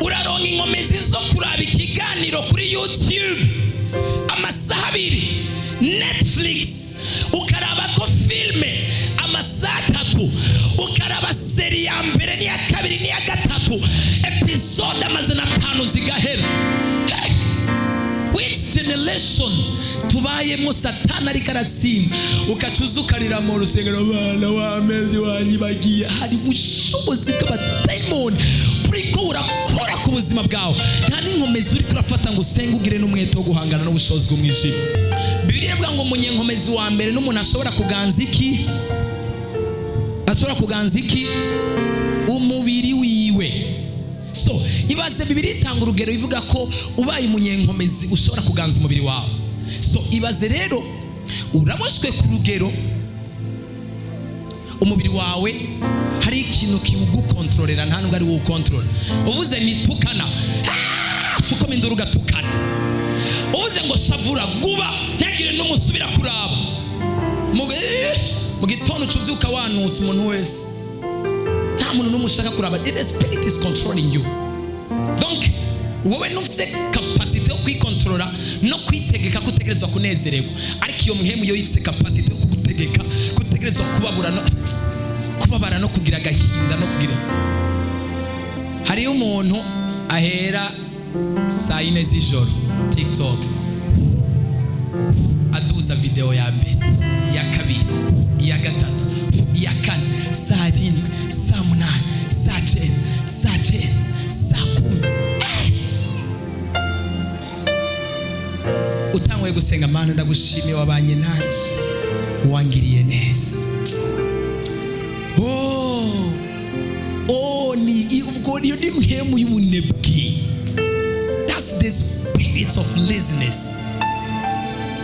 Uraronka inkomezi zo kuraba ikiganiro kuri YouTube amasaha 2, Netflix ukaraba ko filime amasaha 3, ukaraba série ya mbere n'iya kabiri n'iya gatatu, episode 500 zigahera. Hey! Which generation tubayemo? Satani ariko aratsinda, ukaca uza ukarira mu rusengero: "Bana w'amezi wanyibagiye." Hari ubushobozi bw'abadayimoni buriko burakora ku buzima bwawe. Nta n'inkomezi uriko urafata ngo usenge, ugire n'umwete wo guhangana n'ubushobozi bw'umwijima. Bibiliya ivuga ngo umunyenkomezi wa mbere n'umuntu ashobora kuganza iki? Ashobora kuganza iki? Umubiri wiwe. So ibaze, Bibiliya itanga urugero ivuga ko ubaye umunyenkomezi ushobora kuganza umubiri wawe. So ibaze rero uraboshwe ku rugero umubiri wawe hari ikintu kiwugukontororera, nta nubwo ari wowe ukontorora. Uvuze ni tukana, ukoma induru ugatukana. Uvuze ngo shavura, guba, ntihagire n'umusubira kuraba. Mu gitondo uca ubyuka wanutse umuntu wese, nta muntu n'umwe ushaka kuraba. The spirit is controlling you. Donc wowe ntufite capacité yo kwikontorora no kwitegeka ko utegerezwa kunezererwa, ariko iyo mpwemu yo ifite capacité yo kugutegeka ko utegerezwa kubabura no kubabara no kugira agahinda no kugira. Hariyo umuntu ahera saa 4 z'ijoro TikTok, aduza video ya mbere, iya kabiri, iya gatatu, iya kane, saa 7, saa 8, saa 9, saa 9, saa 10. Utanguye gusenga: "Mana, ndagushimiye, wabanye nanjye, wangiriye neza." Oh, ni ubwo iyo ni mpwemu y'ubunebwe. That's the spirit of laziness.